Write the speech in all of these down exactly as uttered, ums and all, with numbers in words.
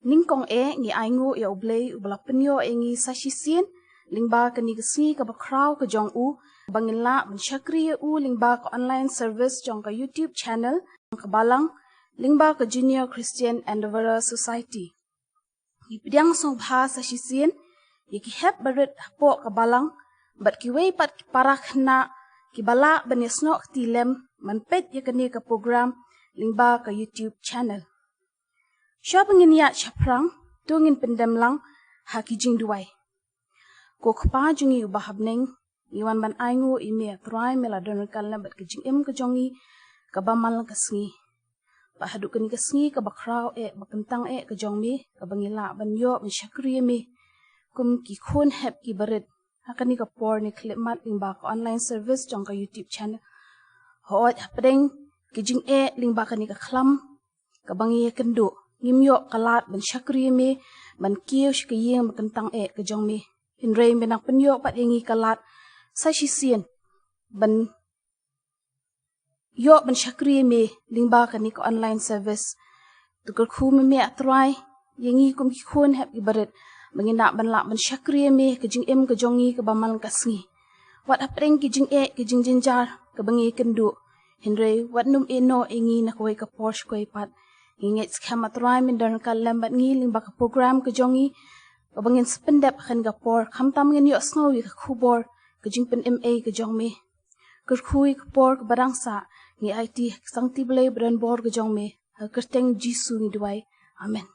Nyngkong eh ngi ainguh ïa U Blei uba la pynïoh ïa ngi sa shisien lyngba kane ka sngi kaba khraw ka jong u, ba ngin lah ban shakri ïa u lyngba ka online service jong ka YouTube channel ka Balang, lyngba ka Junior Christian Endeavour Society. Ngi pdiang sngewbha sa shisien ïa ki hep barit hapoh ka Balang bad kiwei pat ki para khynnah kiba lah ban ïasnoh kti lem ban peit ïa kane ka program lyngba ka YouTube channel. Shuwa ba ngin ïaid shaphrang, to ngin pyndem lang ha ki jingduwai. Ko Kpa jong ngi uba ha bneng, ngi wan ban ainguh ïa me, A Trai, me la don ryngkat lem bad ka jingim ka jong ngi kaba man la ka sngi. Ba haduh kane ka sngi kaba khraw eh, ba kyntang eh ka jong me, kaba ngi lah ban ïoh ban shakri ïa me kum ki khun hep kiba rit ha kane ka por ne khyllipmat lyngba ka online service jong ka YouTube channel. Hooid, hapdeng ki jingeh lyngba kane ka khlam kaba ngi ïakynduh, ngim ïoh ka lad ban shakri ïa me, ban kiew sha ka ïing ba kyntang eh ka jong me. Hynrei me nang pynïoh pat ïa ngi ka lad sa shisien ban ïoh ban shakri ïa me lyngba kane ka online service. To kyrkhu me, me A Trai, ïa ngi kum ki khun hep kiba rit, ba ngin lah ban lah ban shakri ïa me ka jingim ka jong ngi kaba man la ka sngi. Wat hapdeng ki jingeh, ki jingjynjar kaba ngi ïakynduh, hynrei wat nym ïehnoh ïa ngi na kawei ka por sha kawei pat. Ngi ngeit skhem, A Trai, men don ryngkat lem bad ngi lyngba ka program ka jong ngi, kaba ngin sa pyndep ha kane ka por, khamtam ngin ïohsngew ïa ka khubor ka jingpynim ei ka jong me. Kyrkhu ïa ka por kaba dang sah, ngi aiti ha ka sangti Blei ba don bor ka jong me. Ha ka kyrteng Jisu ngi duwai. Amen.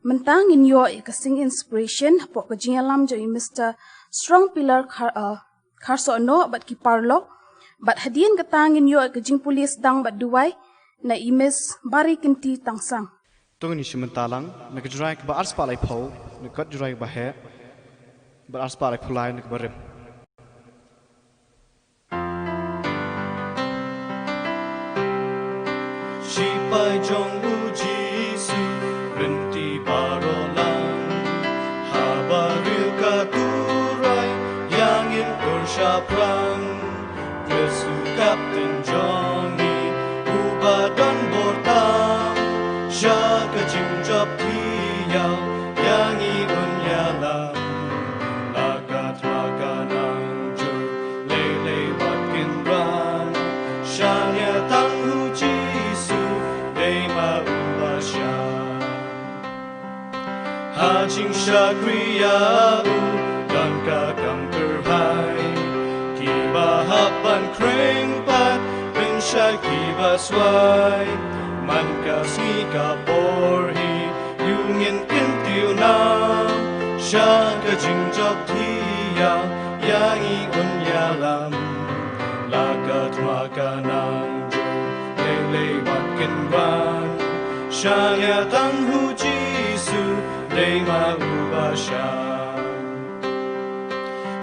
Mynta ngin ïoh ïa ka sing inspiration hapoh ka jingïalam jong i Mister Strong Pillar Khar, uh, Kharsohnoh bad ki paralok. Bad hadien kata ngin ïoh ïa ka jingpule sdang bad duwai na i Miss Bari Kynti Tangsang. To ngin ïa shim bynta lang na ka Jrai kaba arspah laiphew, na ka kot Jrai kaba heh, bad arspah laiphew lai na kaba rim. Shipai jong u Jisu, rynti baroh lang. Haba riew ka turai, ïa ngin tur shaphrang. Khrist u Kapten jong ngi, uba don bor tam, sha ka jingjop thiah, ïa ngi un ïalam. La ka thma ka nang jur, lei lei wat kin ran, shaniah tang u Jisu, dei ma u ba shah. Ha jingshakri ïa u, don ka kam kyrhai. Kiba hap ban khring pat, pynshai kiba swai. Man ka sngi ka por hi, ïa u ngin kyntiew nam. Sha ka jingjop thiah, ïa ngi un ïalam. La ka thma ka nang jur, lei lei wat kin wan. Shaniah tang u Jisu, dei ma u ba shah.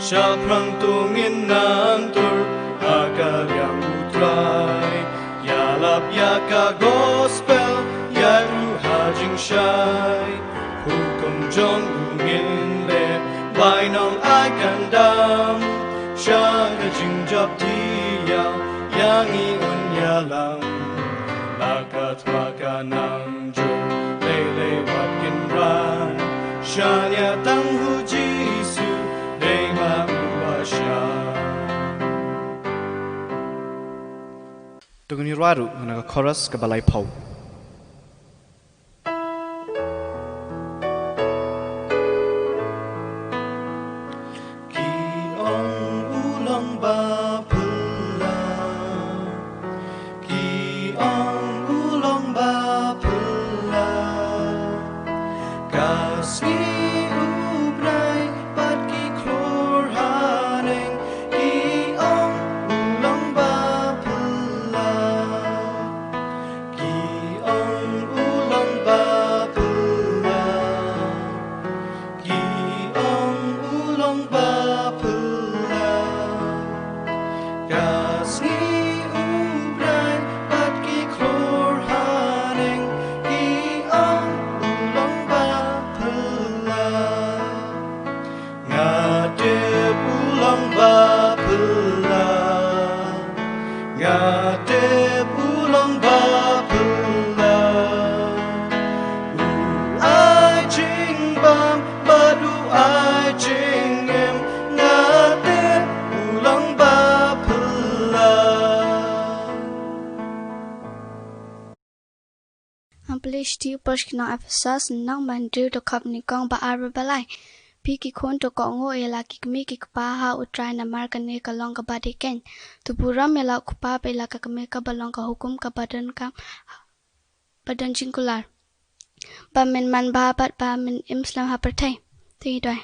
Shaphrang to ngin nang tur, ha ka liang u Trai. Ïalap ïa ka gospel, ïa ruh ha jingshai. Hukum jong u ngin leh, bainong ai kan dam. Sha ka jingjop thiah, ïa ngi un ïalam. La ka thma ka nang jur, lei lei wat kin ran. Shaniah tang u Jisu, dei ma u ba shah. To ngin ïa rwai ruh na ka chorus kaba laiphew. Ki ong u long ba phylla, ki ong u long ba phylla. Ka sngi u Blei bad ki khlur haneng, ki ong u long ba phylla. Ki ong u long ba phylla. Ki ong u long ba phylla. Ka sngi u Blei bad ki khlur haneng. Ki ong u long ba phylla. shithi u pynshai ki nong Ephesos, lynnong ba hynriew, dkhot nyngkong, ba ar bad ba lai. Phi ki khun, to kohnguh ïa la ki kmie ki kpa ha U Trai, namar kane ka long kaba dei kein. To burom ïa la u kpa bad ïa la ka kmie, kaba long ka hukum kaba donkam, ba don jingkular, ba men manbha bad ba men im slem ha pyrthei. To ïa duwai.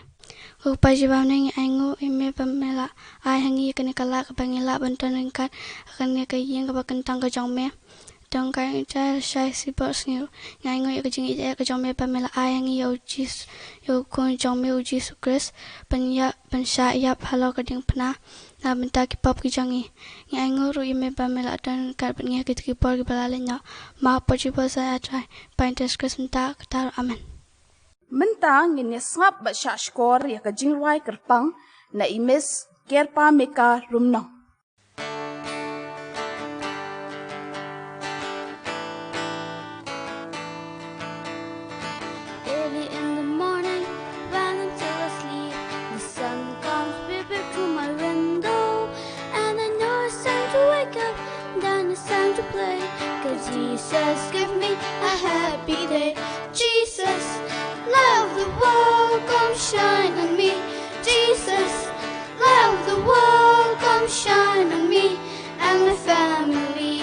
Ko Kpa jong ngi, ngi ainguh ïa me ba me la ai ha ngi ïa kane ka lad kaba ngi lah ban don ryngkat ha kane ka ïing kaba kyntang ka jong me. Tang ka ïing jai shai shibun sniew. Ngi ainguh ïa ka jingïeit ka jong me ba me la ai ha ngi ïa u Jis-, ïa u Khun jong me, u Jisu Khrist, ban ïap, ban shah ïap halor ka diengphna na ka bynta ki pop ki jong ngi. Ngi ainguh ruh ïa me ba me la don ryngkat bad ngi ha kito ki por kiba la leit noh. Map bad jubab sa ïa Trai, ba Jisu Khrist mynta kata ruh. Amen. Mynta ngin ïa sngap bad shah shkor ïa ka jingrwai kyrpang na i Miss Kyrpamika Rumnong. Early in the morning, when I'm still asleep, the sun comes peeping through my window, and I know it's time to wake up, then it's time to play. 'Cause Jesus give me a happy day. Jesus, light of the world, come shine on me. Jesus, light of the world, come shine on me and my family.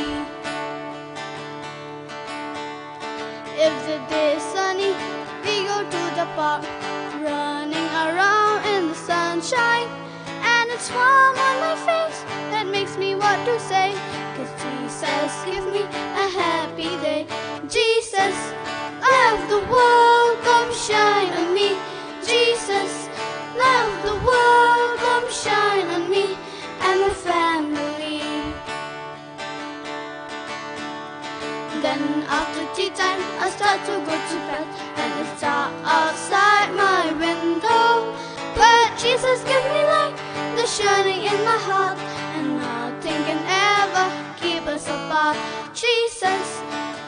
If the day is sunny, we go to the park, running around in the sunshine. And it's warm on my face, that makes me want to say, 'Cause Jesus give me a happy day. Jesus, light of the world, come shine on me. Jesus, light of the world, come shine on me and my family. Then after tea time, I start to go to bed, and it's dark outside my window. But Jesus give me light, the shining in my heart, and nothing can ever keep us apart. Jesus,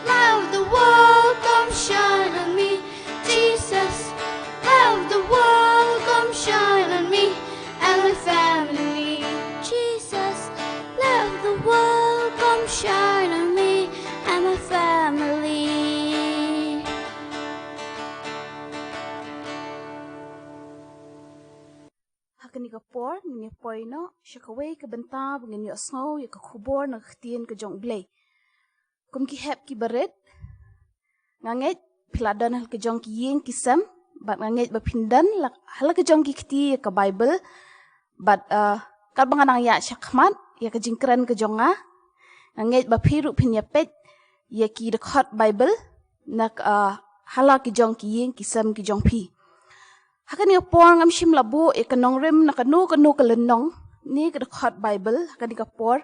light of the world, come shine on me. Jesus, light of the world, come shine on me and my family. Jesus, light of the world, come shine on me and my family. Ha kane ka por ngin ïa poi noh sha kawei ka bynta ba ngin ïa sngew ïa ka khubor na ka ktien ka jong U Blei. Kum ki hep ki barit, nga ngeit phi la don ha la ka jong ki ïing ki sem, bad nga ngeit ba phin don la, ha la ka jong ki kti ïa ka Baibl, bad, uh, katba nga nang ïaid shakhmat ïa ka jingkren ka jong nga, nga ngeit ba phi ruh phin ïa peit ïa ki dkhot Baibl na ka, uh, ha la ki jong ki ïing ki sem ki jong phi. Ha kane ka por ngam shym la buh ïa ka nongrim na kano kano ka lynnong ne ka dkhot Baibl ha kane ka por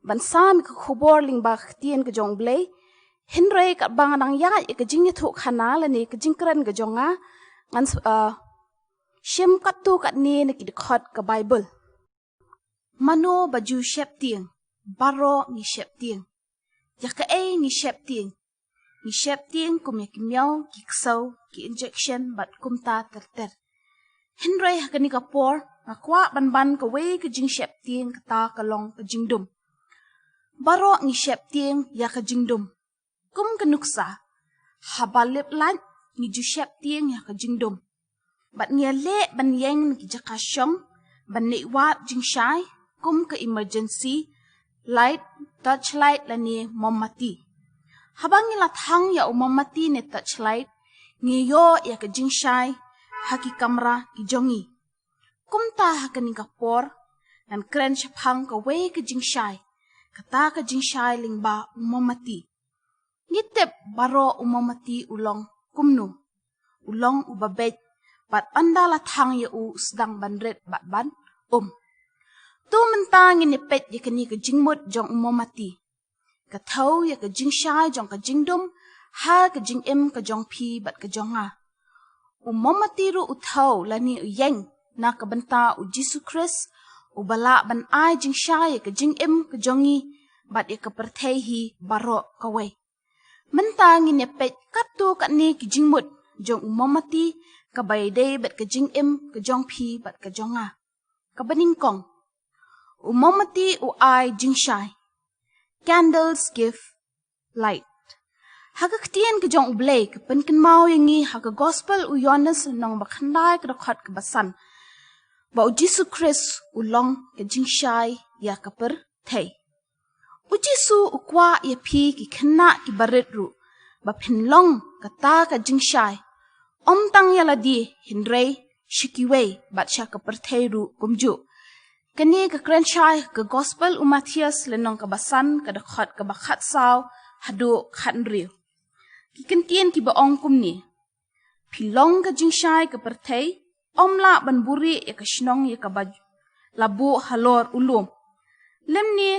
ban sam ïa ka khubor lyngba ka ktien ka jong U Blei. Hynrei katba nga nang ïaid ïa ka jingïathuhkhana lane ka jingkren ka jong nga, ngan s-, ah, shim katto katne na ki dkhot ka Baibl. Mano ba ju sheptieng? Baroh ngi sheptieng. Ïa kaei ngi sheptieng? Ngi sheptieng kum ïa ki miaw, ki ksew, ki injection bad kumta ter ter. Hynrei ha kane ka por nga kwah ban ban kawei ka jingsheptieng, kata ka long ka jingdum. Baroh ngi sheptieng ïa ka jingdum. Kum ka nuksa, haba lip lait ngi ju sheptieng ïa ka jingdum. Bad ngi ïaleh ban ïeng na ki jaka shong ban leit wad jingshai kum ka emergency light, torchlight lane mombati. Haba ngi la thang ïa u mombati ne torchlight, ngi ïoh ïa ka jingshai ha ki kamra ki jong ngi. Kumta ha kane ka por ngan kren shaphang kawei ka jingshai, kata ka jingshai lyngba u mombati. Ngi tip baroh u mombati u long kumno. U long uba beit, bad ynda la thang ïa u, u sdang ban rit bad ban um. To mynta ngin ïa peit ïa kane ka jingmut jong u mombati. Ka thew ïa ka jingshai jong ka jingdum ha ka jingim ka jong phi bad ka jong nga. U mombati ruh u thew lane u ïeng na ka bynta u Jisu Khrist, uba lah ban ai jingshai ïa ka jingim ka jong ngi bad ïa ka pyrthei hi baroh kawei. Mynta ngin ïa peit katto katne ki jingmut jong u mombati, kaba ïadei bad ka jingim ka jong phi bad ka jong nga. Kaba nyngkong, u mombati u ai jingshai. Candles give light. Ha ka ktien ka jong U Blei ka pynkynmaw ïa ngi ha ka gospel u Ïoannis lynnong ba khyndai ka dkhot kaba san, ba U Jisu Khrist u long ka jingshai ïa ka pyrthei. U Jisu u kwah ïa phi ki khynnah kiba rit ruh ba phin long kata ka jingshai, ym tang ïa lade hynrei sha kiwei bad sha ka pyrthei ruh kumjuh. Kane ka kren shai ha ka gospel u Mathaios lynnong kaba san ka dkhot kaba khatsaw haduh khathynriew. Ki kyntien kiba ong kumne: Phi long ka jingshai ka pyrthei, ym lah ban buhrieh ïa ka shnong ïa kaba la buh halor u lum. Lymne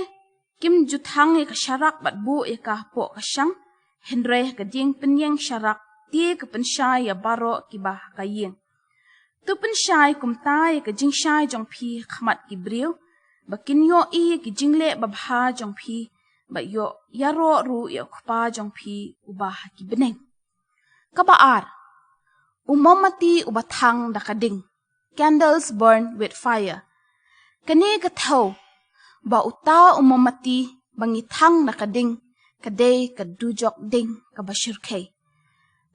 kim ju thang ïa ka sharak bad buh ïa ka hapoh ka shang, hynrei ha ka dieng pynïeng sharak te ka pynshai ïa baroh kiba ha ka ïing. To pynshai kumta ïa ka jingshai jong phi ha khmat ki briew, ba kin ïohi ïa ki jingleh babha jong phi, ba ïoh ïaroh ruh ïa u Kpa jong phi uba ha ki bneng. Kaba ar, u mombati uba thang da ka ding, candles burn with fire. Kane ka thew ba uta u mombati ba ngi thang da ka ding ka dei ka dujok ding kaba shyrkhei.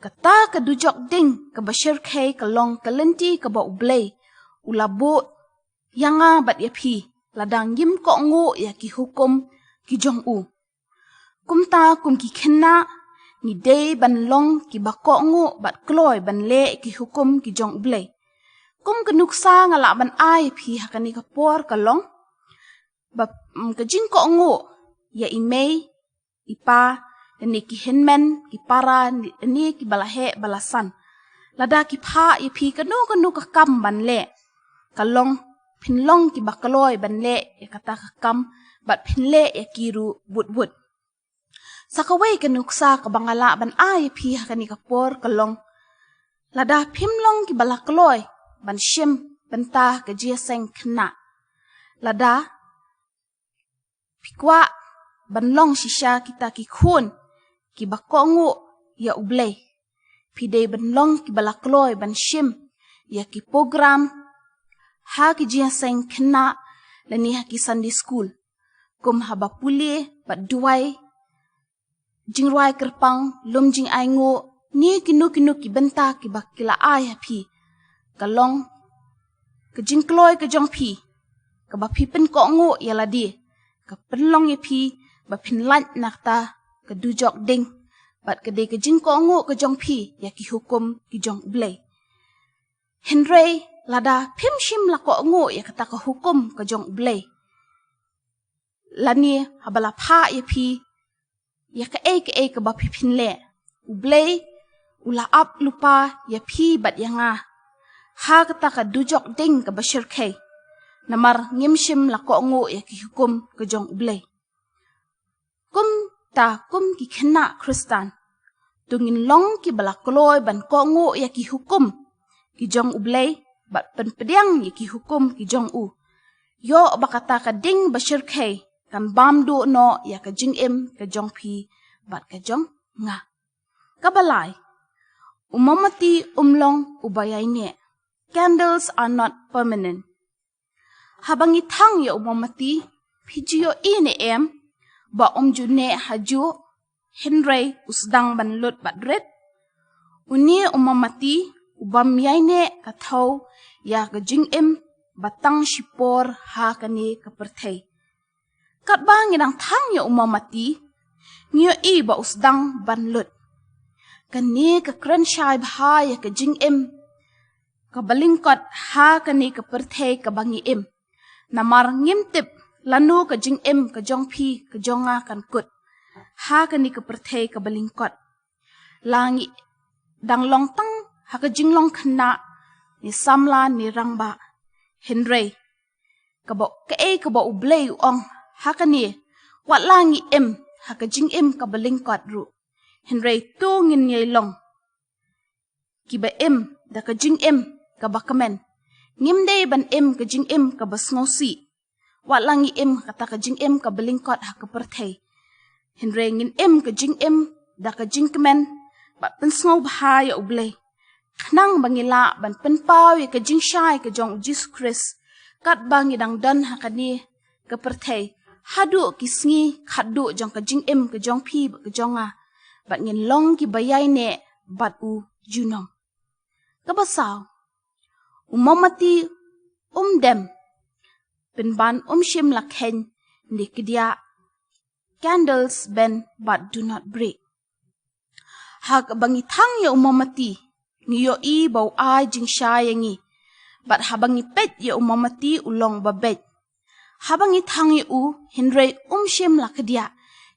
Kata ka dujok ding kaba shyrkhei ka long ka lynti kaba U Blei u la buh ïa nga bad ïa phi lada ngim kohnguh ïa ki hukum ki jong u. Kumta kum ki khynnah, ngi dei ban long kiba kohnguh bad kloi ban leh ki hukum ki jong U Blei. Kum ka nuksa nga lah ban ai phi ha kane ka por ka long ba, mm, ka jingkohnguh ïa i mei, i pa, lane ki hynmen, ki para, lane kiba la heh ba la san. Lada ki phah ïa phi kano kano ka kam ban leh, ka long phin long kiba kloi ban leh ïa kata ka kam bad phin leh ïa ki ruh wut wut. Sa kawei ka nuksa kaba nga lah ban ai ïa phi ha kane ka por ka long, lada phim long kiba la kloi ban shim bynta ka jingïaseng khynnah, lada phi kwah ban long shisha kita ki khun kiba kohnguh ïa U Blei, phi dei ban long kiba la kloi ban shim ïa ki program ha ki jingïaseng khynnah lane ha ki Sunday school, kum haba pule bad duwai, jingrwai kyrpang, lum jingainguh, ne kino kino ki bynta kiba ki la ai ha phi. Ka long ka jingkloi ka jong phi kaba phi pynkohnguh ïa lade, ka pynlong ïa phi ba phin lait na kata ka dujok ding, bad ka dei ka jingkohnguh ka jong phi ïa ki hukum ki jong U Blei. Hynrei lada phim shym la kohnguh ïa kata ka hukum ka jong U Blei, lane haba la phah ïa phi ïa kaei kaei kaba phi phin leh, U Blei u la ap lypa ïa phi bad ïa nga ha kata ka dujok ding kaba shyrkhei, namar ngim shym la kohnguh ïa ki hukum ka jong U Blei. Kumta kum ki khynnah Khristan, to ngin long kiba la kloi ban kohnguh ïa ki hukum ki jong U Blei bad pynpdiang ïa ki hukum ki jong u. Ïoh ba kata ka ding ba shyrkhei kan bam duh noh ïa ka jingim ka jong phi bad ka jong nga. Kaba lai, u mombati um long uba ïaineh. Candles are not permanent. Haba ngi thang ïa u mombati, phi ju ïohi ne em ba um ju neh hajuh, hynrei u sdang ban lut bad rit? Une u mombati u bym ïaineh ka thew ïa ka jingim ba tang shipor ha kane ka pyrthei. Katba ngi dang thang ïa u mombati, ngi ïohi ba u sdang ban lut. Kane ka kren shai bha ïa ka jingim kaba lyngkot ha kane ka pyrthei kaba ngi im. Namar ngim tip lano ka jingim ka jong phi ka jong nga kan kut ha kane ka pyrthei kaba lyngkot. La ngi dang long tang ha ka jinglong khynnah, ne samla ne rangbah, hynrei kaba, kaei kaba U Blei u ong ha kane, wat la ngi im ha ka jingim kaba lyngkot ruh, hynrei to ngin ïai long kiba im da ka jingim kaba kmen. Ngim dei ban im ka jingim kaba sngewsih. Wat la ngi im kata ka jingim kaba lyngkot ha ka pyrthei, hynrei ngin im ka jingim da ka jingkmen bad pynsngewbha ïa U Blei, khnang ba ngi lah ban pynpaw ïa ka jingshai ka jong U Jisu Khrist katba ngi dang don ha kane ka pyrthei, haduh ki sngi khatduh jong ka jingim ka jong phi bad ka jong nga. bad ngin long ki ba ïaineh bad u junom. Kaba saw, u mombati um dem pynban um shim la kheiñ ne kdiah, candles burn but do not break. Haba ngi thang ïa u mombati, ngi ïohi ba u ai jingshai ïa ngi. Bad haba ngi peit ïa u mombati u long ba beit. Haba ngi thang ïa u, hynrei um shim la kdiah,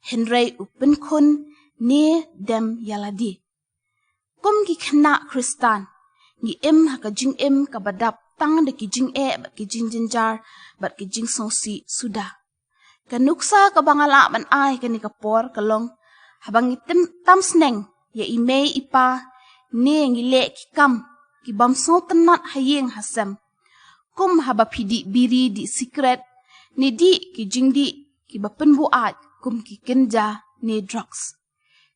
hynrei u pynkhun ne dem ïa lade. Kum ki khynnah Khristan, ngi im ha ka jingim kaba dap tang da ki jingeh bad ki jingjynjar bad ki jingsngewsih suda. Ka nuksa kaba nga lah ban ai kane ka por ka long, haba ngi tam sneng ïa i mei i pa, ne ngi leh ki kam ki bym sngewtynnat ha ïing ha sem, kum haba phi dih biri, dih sikret, ne dih ki jingdih kiba pynbuaid kum ki kynja ne drugs.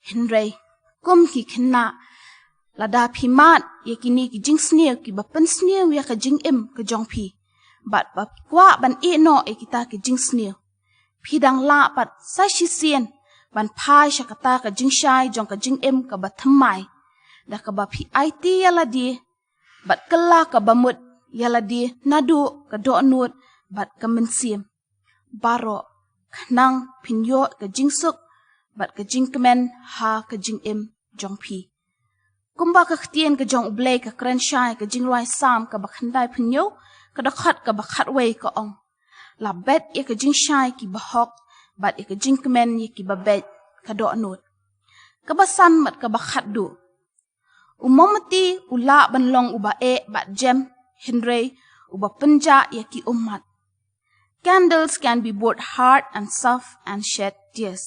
Hynrei kum ki khynnah, lada phi mad ïa kine ki jingsniew kiba pynsniew ïa ka jingim ka jong phi, bad ba phi kwah ban ïehnoh ïa kita ki jingsniew, phi dang lah pat sa shisien ban phai sha kata ka jingshai jong ka jingim kaba thymmai, da kaba phi aiti ïa lade bad kylla kaba mut ïa lade naduh ka dohnud bad ka mynsiem baroh, khnang phin ïoh ka jingsuk bad ka jingkmen ha ka jingim jong phi. Kumba ka ktien ka jong U Blei ka kren shai, ka Jingrwai Salm kaba khyndai phew hynñiew, ka dkhot kaba khatwei ka ong, la bet ïa ka jingshai ki bahok, bad ïa ka jingkmen ïa ki babeit ka dohnud. Kaba san bad kaba khatduh, u mombati u lah ban long uba eh bad jem, hynrei uba pynjah ïa ki ummat. Candles can be both hard and soft and shed tears.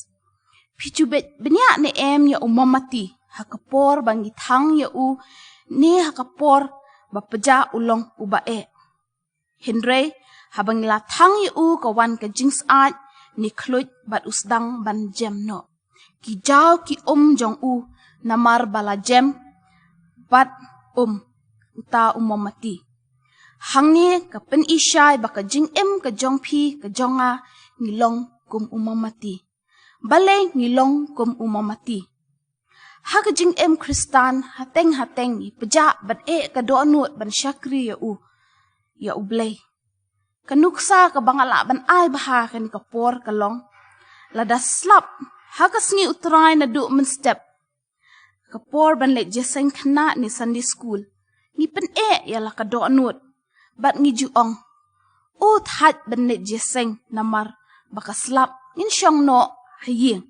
Phi ju beit bniah ne em ïa u mombati ha ka por ba ngi thang ïa u, ne ha ka por ba pjah u long uba eh? Hynrei haba ngi la thang ïa u, ka wan ka jingsyaid ne khluid bad u sdang ban jem noh. Ki jaw ki um jong u namar ba la jem bad um uta u mombati. Hangne ka pyni shai ba ka jingim ka jong phi ka jong nga, ngi long kum u mombati. Balei ngi long kum u mombati? Ha ka jingim Khristan, hateng hateng ngi pjah bad eh ka dohnud ban shakri ïa u, ïa U Blei. Ka nuksa kaba nga lah ban ai bha ha kane ka por ka long, lada slap ha ka sngi U Trai naduh mynstep, ka por ban leit jingïaseng khynnah ne Sunday school, ngi pyneh ïa la ka dohnud bad ngi ju ong, u thait ban leit jingïaseng namar ba ka slap, ngin shong noh ha ïing.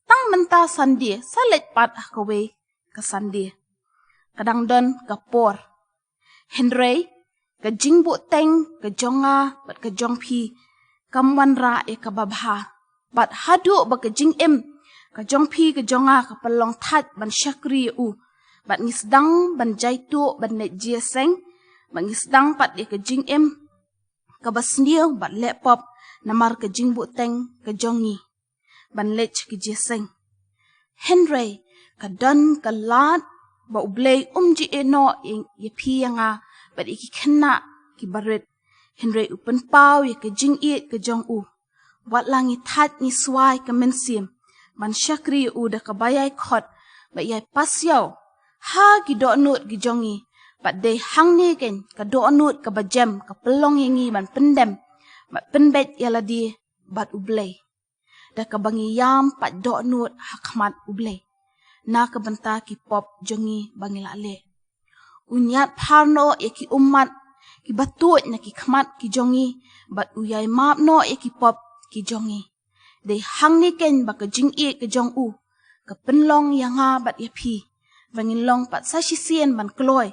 Tang mynta Sunday, sa leit pat ha kawei ka Sunday. Ka dang don ka por. Hynrei ka jingbuhteng ka jong nga bad ka jong phi kam wanrah ïa kaba bha. Bad haduh ba ka jingim ka jong phi ka jong nga ka pynlong thait ban shakri ïa u, bad ngi sdang ban jaituh ban leit jingïaseng, bad ngi sdang pat ïa ka jingim kaba sniew bad leh pop namar ka jingbuhteng ka jong ngi ban leit sha ka jingïaseng. Hynrei ka don ka lad ba U Blei um ju ïehnoh ïa phi ïa nga bad ïa ki khynnah kiba rit. Hynrei u pynpaw ïa ka jingïeit ka jong u. Wat la ngi thait ngi swai ka mynsiem ban shakri ïa u da kaba ïai khot bad ïai pasiaw ha ki dohnud ki jong ngi, bad dei hangne keiñ ka dohnud kaba jem ka pynlong ïa ngi ban pyndem bad pynbeit ïa lade bad U Blei, da kaba ngi ïam pat dohnud ha khmat U Blei na ka bynta ki pop jong ngi ba ngi la leh. U ñiad phar noh ïa ki ummat kiba tuid na ki khmat ki jong ngi, bad u ïai map noh ïa ki pop ki jong ngi. Dei hangne keiñ ba ka jingïeit ka jong u ka pynlong ïa nga bad ïa phi ba ngin long pat sa shisien ban kloi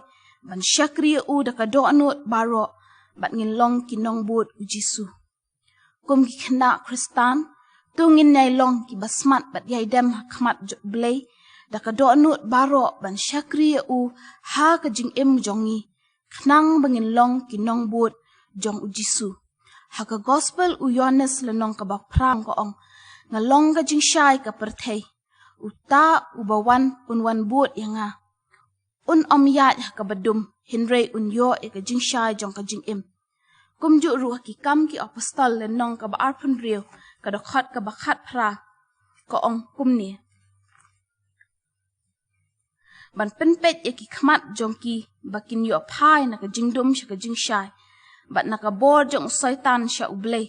ban shakri ïa u da ka dohnud baroh, bad ngin long ki nongbud U Jisu. Kum ki khynnah Khristan, to ngin ïai long kiba smat bad ïai dem ha khmat jong U Blei da ka dohnud baroh ban shakri ïa u ha ka jingim jong ngi, khnang ba ngin long ki nongbud jong U Jisu. Ha ka Gospel u Ïoannis lynnong kaba phra ka ong, nga long ka jingshai ka pyrthei. Uta uba wan un wan bud ïa nga. Un ym ïaid ha kaba dum, hynrei un ïoh ïa ka jingshai jong ka jingim. Kumjuh ruh ha Ki Kam ki Apostol lynnong kaba arphew hynriew, ka dkhot kaba khatphra, ka ong kumne: ban pynpeit ïa ki khmat jong ki ba kin ïoh phai na ka jingdum sha ka jingshai, bad na ka bor jong u Soitan sha U Blei,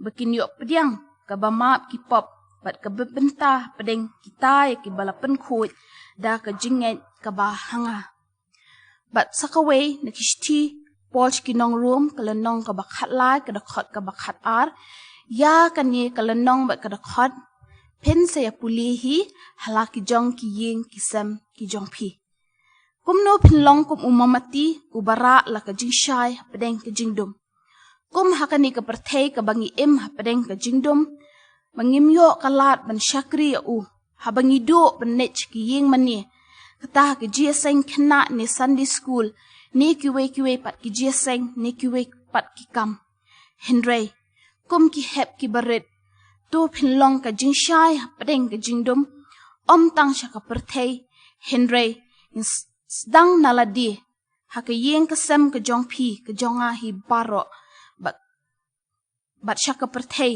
ba kin ïoh pdiang kaba map ki pop, bad kaba bynta pdeng kita ïa kiba la pynkhuid da ka jingngeit kaba ha nga. Bad sa kawei na ki shithi Paul sha ki nong Rom, ka lynnong kaba khatlai, ka dkhot kaba khatar, ïa kane ka lynnong bad ka dkhot, phin sa ïa pule hi ha la ki jong ki ïing ki sem ki jong phi. Kumno phin long kum u mamati uba rah la ka jingshai hapdeng ka jingdum? Kum ha kane ka pyrthei kaba ngi im hapdeng ka jingdum, ba ngim ïoh ka lad ban shakri ïa u haba ngi duh ban leit ki ïing mane, kata ha ki jingïaseng khynnah ne Sunday school, ne kiwei kiwei pat ki jingïaseng, ne kiwei pat ki kam. Hynrei kum ki hep kiba rit, to phin long ka jingshai hapdeng ka jingdum, ym tang sha ka pyrthei, hynrei ngin s-, sdang na lade ha ka ïing ka sem ka jong phi, ka jong nga hi baroh, bad, bad sha ka pyrthei,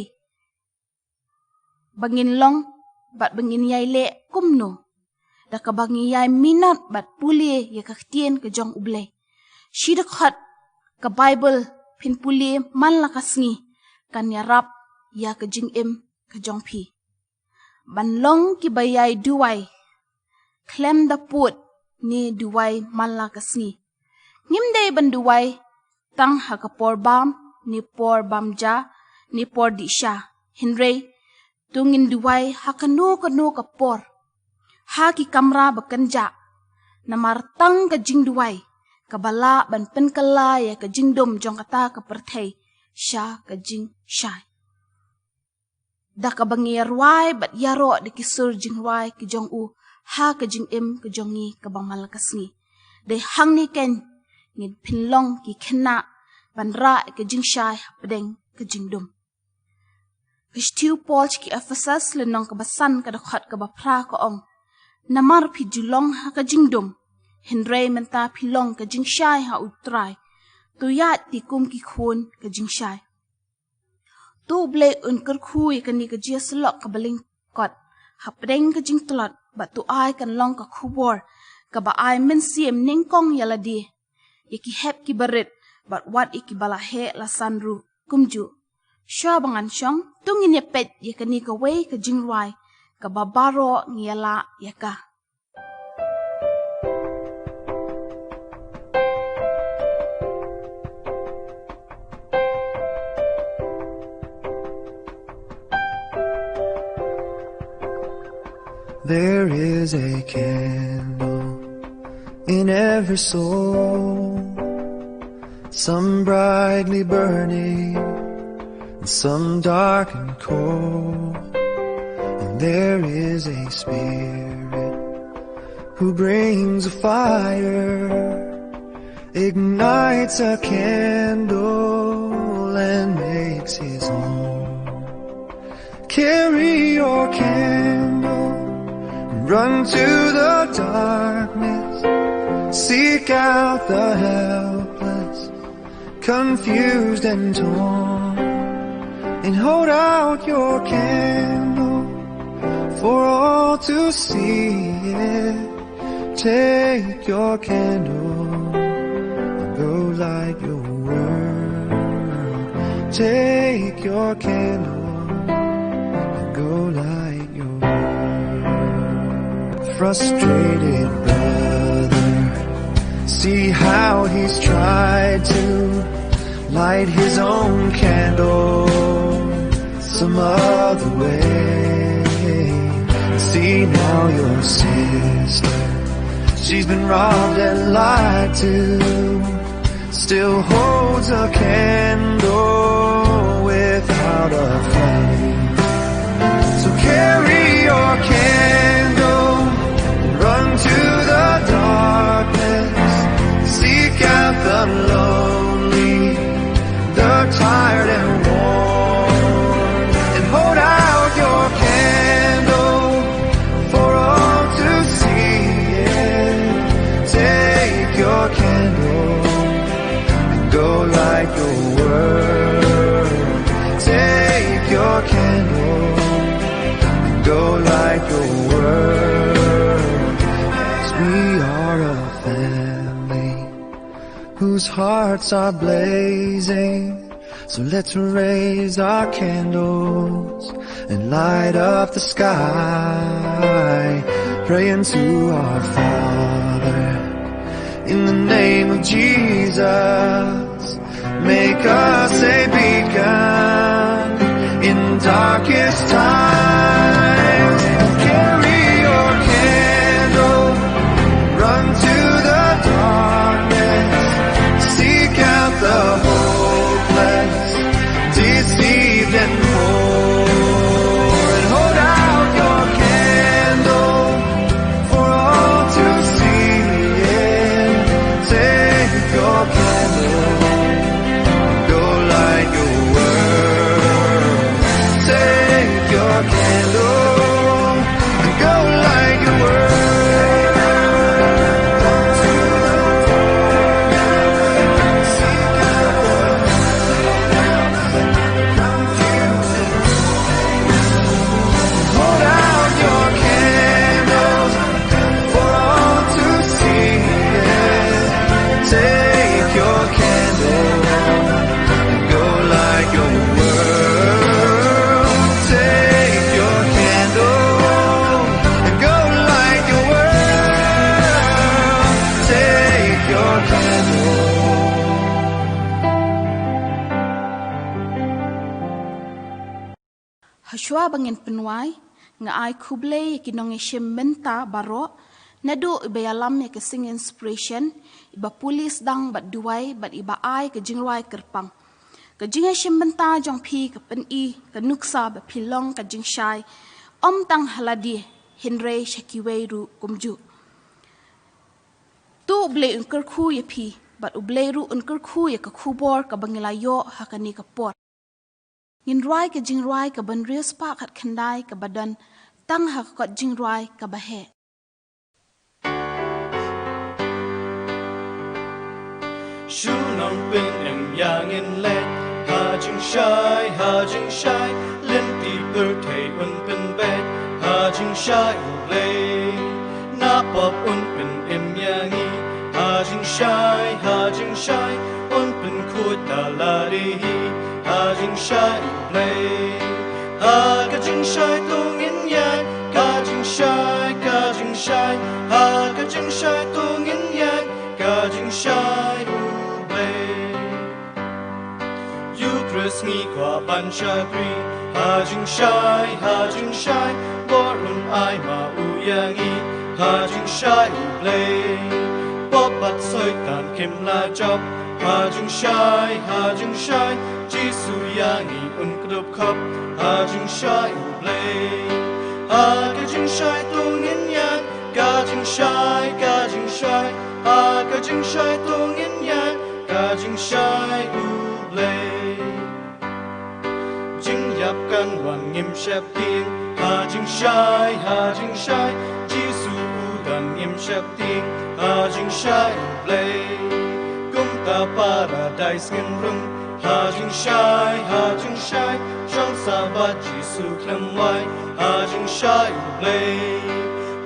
ba ngin long bad ba ngin ïai leh kumno? Da kaba ngi ïai minot bad pule ïa ka ktien ka jong U Blei. Shi dkhot ka Baibl phin pule man la ka sngi kan ïarap ïa ka jingim ka jong phi. Ban long kiba ïai duwai khlem da pud ne duwai man la ka sngi. Ngim dei ban duwai tang ha ka por bam, ne por bam ja, ne por dih sha. Hynrei to ngin duwai ha kano kano ka por, ha ki kamra ba kynjah. Namar tang ka jingduwai kaba lah ban pynkylla ïa ka jingdum jong kata ka pyrthei sha ka jingshai. Da kaba ngi ïarwai bad ïaroh da ki sur jingrwai ki jong u ha ka jingim ka jong ngi kaba man la ka sngi. Dei hangne keiñ ngin pynlong ki khynnah ban rah ka jingshai hapdeng ka jingdum. Ka shithi u Paul sha ki Ephesus, lynnong kaba san, ka dkhot kaba phra ka ong: Namar phi ju long ha ka jingdum, hynrei mynta phi long ka jingshai ha U Trai. To ïaid ti kum ki khun ka jingshai. To U Blei un kyrkhu ïa kane ka jingïasyllok kaba lyngkot hapdeng ka jingtlot, bad to ai kan long ka khubor kaba ai mynsiem nyngkong ïa lade, ïa ki hep kiba rit, bad wat ïa kiba la heh la san ruh kumjuh. Shuwa ba ngan shong, to ngin ïa peit ïa kane kawei ka jingrwai kaba baroh ngi ïa lah ïa ka. There is a candle in every soul, some brightly burning and some dark and cold. And there is a spirit who brings a fire, ignites a candle, and makes his home. Carry your candle, run to the darkness, seek out the helpless, confused and torn, and hold out your candle for all to see it. Take your candle, go light your world. Take your candle, go light your world. Frustrated brother, see how he's tried to light his own candle some other way. See now your sister, she's been robbed and lied to, still holds a candle without a flame. So carry your candle and run to the darkness. Seek out the lonely, the tired and worn, and hold out your candle for all to see it. Take your candle and go light your world. Take your candle and go light your world. whose hearts are blazing. So let's raise our candles and light up the sky, praying to our Father in the name of Jesus. Make us a beacon in darkest times. Carry your candle, run to the darkness, seek out the hopeless, deceived and poor, and hold out your candle for all to see. Yeah. Take your candle, go light your world. Take your candle, go light your world. Hold out your candles for all to see. Yeah. Take your candle and go light your world. Take your candle and go light your world. Take your candle. Hashwa ba ngin pynwai, nga ai khublei ïa ki nongïashim bynta baroh, naduh iba ïalam ïa ka sing inspiration, iba pule sdang bad duwai, bad iba ai ka jingrwai kyrpang. Ka jingïashim bynta jong phi ka pyni ka nuksa ba phi long ka jingshai, ym tang ha lade, hynrei sha kiwei ruh kumjuh. To U Blei un kyrkhu ïa phi, bad U Blei ruh un kyrkhu ïa ka khubor kaba ngi la ïoh ha kane ka por. Ngin rwai ka jingrwai kaban riewspah khatkhyndai kaba don tang ha ka kot jingrwai kaba heh. Shu nang pynim ïa ngin leh, ha jingshai, ha jingshai, lynti pyrthei un pynbeit, ha jingshai U Blei. Na pop un pynim ïa ngi, ha jingshai, ha jingshai, un pynkhuid da lade hi, ha jingshai U Blei. Ha ka jingshai to ngin ïaid, ka jingshai, ka jingshai, ha ka jingshai to ngin ïaid, ka jingshai U Blei. Ïa U Khrist ngi kwah ban shakri, ha jingshai, ha jingshai, bor un ai ma u ïa ngi, ha jingshai U Blei. Pop bad Soitan kim lah jop, ha jingshai, ha jingshai, Jisu ïa ngi un kdup khop, ha jingshai U Blei. Ha ka jingshai to ngin ïaid, ka jingshai, ka jingshai, ha ka jingshai to ngin ïaid, ka jingshai U Blei. Jingïap kan wan ngim sheptieng, ha jingshai, ha jingshai, Jisu u don ngim sheptieng, ha jingshai U Blei. Kumta paradais ngin rung, ha jingshai, ha jingshai, shong sah bad Jisu khlem wai, ha jingshai U Blei.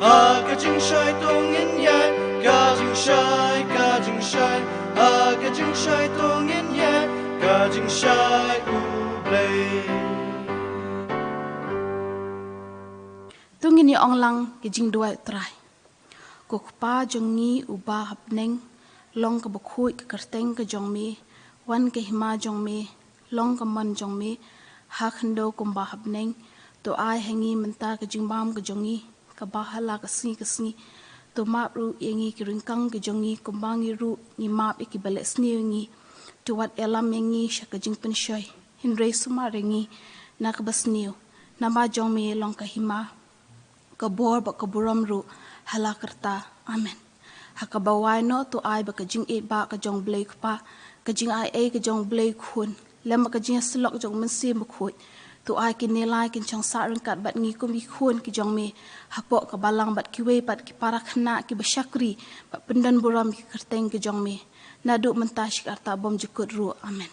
Ha ka jingshai to ngin ïaid, ka jingshai, ka jingshai, ha ka jingshai to ngin ïaid, ka jingshai U Blei. To ngin ïa ong lang ka jingduwai U Trai. Ko Kpa jong ngi uba ha bneng, long kaba khuid ka kyrteng ka jong me, wan ka hima jong me, long ka mon jong me, ha khyndew kumba ha bneng. To ai ha ngi mynta ka jingbam ka jong ngi, kaba ha la ka sngi ka sngi. To map ruh ïa ngi ki ryngkang ka jong ngi, kumba ngi ruh ngi map ïa kiba leh sniew ïa ngi. To wat ïalam ïa ngi sha ka jingpynshoi, hynrei sumar ïa ngi na kaba sniew. Namar jong me long ka hima, ka bor bad ka burom ruh ha la karta. Amen. Ha kaba wai noh to ai ba ka jingïeit ba ka jong U Blei Kpa, ka jingai ei ka jong U Blei Khun, lem bad ka jingïasyllok jong U Mynsiem Bakhuid, to ai kine lai kin shong sah ryngkat bad ngi kum ki khun ki jong me, hapoh ka balang bad kiwei pat ki para khynnah kiba shakri bad pyndon burom ïa ka kyrteng ka jong me, naduh mynta shi ka rta bymjukut ruh. Amen.